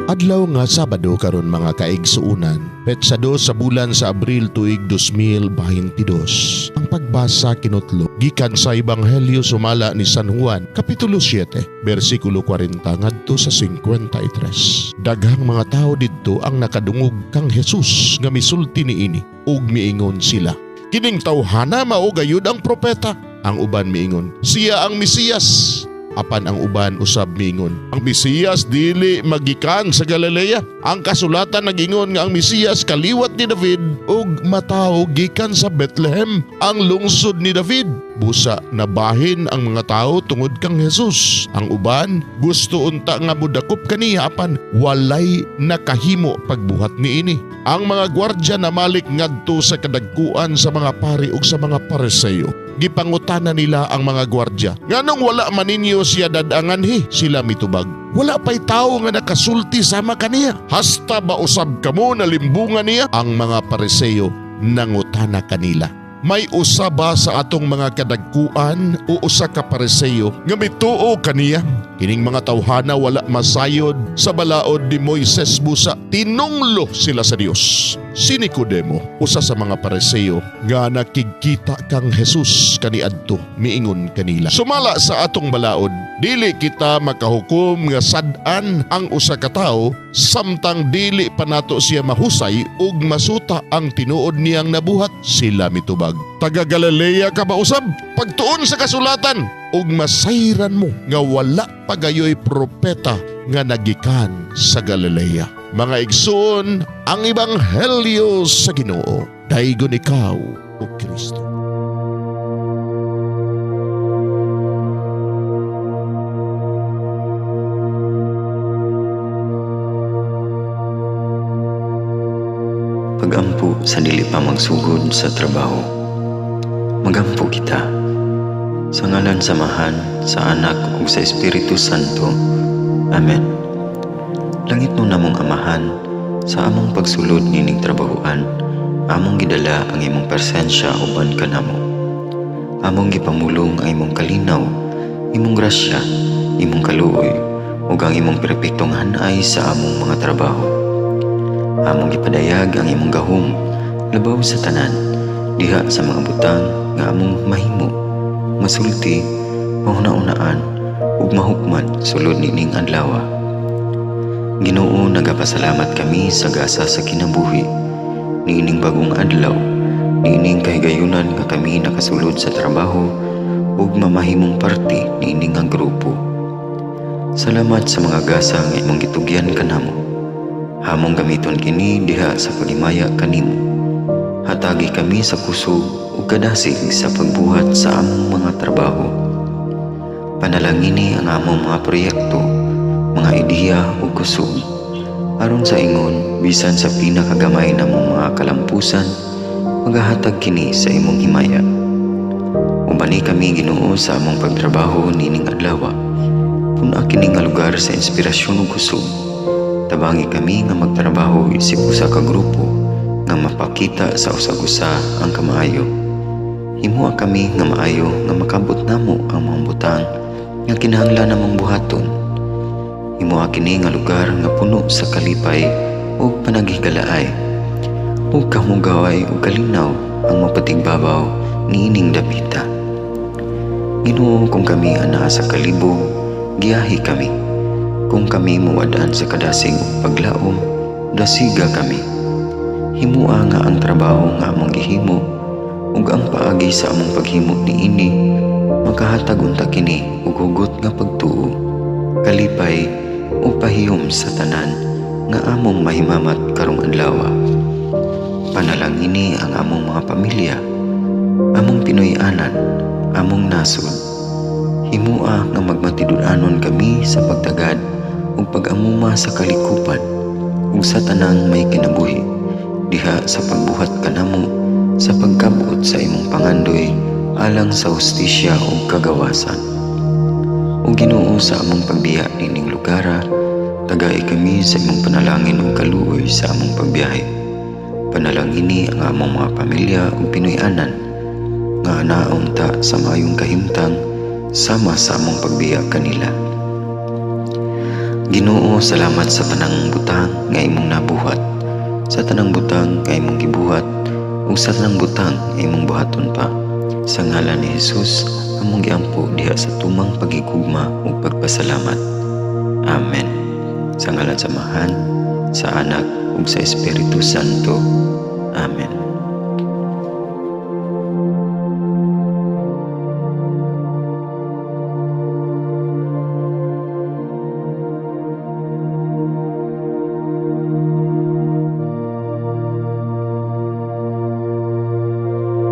Adlaw nga Sabado karon, mga kaigsuonan, petsa 2 sa bulan sa Abril, tuig 2022. Ang pagbasa kinutlo gikan sa Ebanghelyo sumala ni San Juan, kapitulo 7, bersikulo 40 ngadto sa 53. Daghang mga tawo didto ang nakadungog kang Jesus nga misulti niini ug miingon sila, "Kining tawhana mao gayud ang propeta." Ang uban miingon, "Siya ang Mesiyas." Apan ang uban usab miingon, "Ang Mesiyas dili magikan sa Galilea. Ang kasulatan nagingon nga ang Mesiyas kaliwat ni David ug matawo gikan sa Bethlehem, ang lungsod ni David." Busa nabahin ang mga tao tungod kang Jesus. Ang uban gusto unta nga modakop kaniya, apan walay nakahimo pagbuhat niini. Ang mga gwardya namalik ngadto sa kadagkuan sa mga pari ug sa mga Pariseo. Gipangutana nila ang mga gwardya, "Nganong wala man ninyo siya dad-a nganhi?" Sila mitubag, "Wala pa'y tao nga nakasulti sama kaniya. Hasta ba usab kamo nalimbungan niya?" Ang mga Pariseo nangutana kanila, "May usa ba sa atong mga kadagkuan o usa ka Pariseo nga mituo kaniya? Kining mga tawhana wala masayod sa balaod ni Moises, busa tinunglo sila sa Dios." Si Nicodemo, usa sa mga Pariseo nga nakigkita kang Jesus kaniadto, miingon kanila, "Sumala sa atong balaod, dili kita makahukom nga sad-an ang usa ka tawo samtang dili pa nato siya mahusay ug masuta ang tinuod niyang nabuhat." Sila mitubag, "Taga Galilea ka ba usab? Pagtuon sa kasulatan ug masayran mo nga wala pagayoy propeta nga nagikan sa Galilea." Mga igsoon, ang ebanghelyo sa Ginoo. Daygon ikaw, o Kristo. Pagampo sa dili pa magsugod sa trabaho. Magampo kita. Sa ngalan sa Amahan, sa Anak ug sa Espiritu Santo. Amen. Langitnon namong Amahan, sa among pagsulod nining trabahoan, among gidala ang imong presensya uban kanamo. Among gipamulong ang imong kalinaw, imong grasya, imong kaluoy, ug ang imong perpektong hanay sa among mga trabaho. Among gipadayag ang imong gahom labaw sa tanan diha sa mga butang nga among mahimo, masulti, mahuna-unaan ug mahukman sulod nining adlaw. Ginoo, nagapasalamat kami sa gasa sa kinabuhi niining bagong adlaw, niining kahigayunan nga kami nakasulod sa trabaho ug mamahimong parte niini nga grupo. Salamat sa mga gasa nga imong gitugyan kanamo. Among gamiton kini diha sa paghimaya kanimo. Hatagi kami sa kusog ug kadasig sa pagbuhat sa among mga trabaho. Panalangini ang among mga proyekto, mga ideya ug kusog. Aron sa ingon, bisan sa pinakagamay namong mga kalampusan, magahatag kini sa imong himaya. Ubani kami, Ginoo, sa among pagtrabaho nining adlaw. Pun-a kini nga lugar sa inspirasyon ug kusog. Tabangi kami nga magtrabaho isip usa ka grupo nga mapakita sa usag-usa ang kamaayo. Himoa kami nga maayo nga makabot namo ang mga butang nga kinahanglan namong buhaton. Himoa kini nga lugar nga puno sa kalipay ug panaghigalaay, ug kahugaway ug kalinaw ang mapatigbabaw niining dapita. Ginoo, kung kami anaa sa kalibog, giyahi kami. Kung kami muwad-an sa kadasig ug paglaom, dasiga kami. Himoa nga ang trabaho nga among gihimo ug ang paagi sa among paghimo niini makahatag unta kini og hugot nga pagtuo, kalipay ug pahiyom sa tanan nga among mahimamat karong adlaw. Panalangini ang among mga pamilya, among Pinoy-anan, among nasod. Himoa nga magmatinud-anon kami sa pagtagad ug pag-amuma sa kalikupan ug sa tanang may kinabuhi diha sa pagbuhat kanamo sa pagkabot sa imong pangandoy alang sa hustisya ug kagawasan. O Ginoo, sa among pagbiya nining lugara, tagai kami sa imong panalangin ug kaluoy sa among pagbiyahe. Panalangini ang among mga pamilya ug Pinoy-anan nga anaa unta sa maayong kahimtang sama sa among pagbiya kanila. Ginoo, salamat sa tanang butang nga imong nabuhat, sa tanang butang nga imong gibuhat, ug sa tanang butang nga imong buhaton pa. Sa ngalan ni Jesus, among giampo diha sa tumang paghigugma ug pagpasalamat. Amen. Sa ngalan sa Amahan, sa Anak ug sa Espiritu Santo. Amen.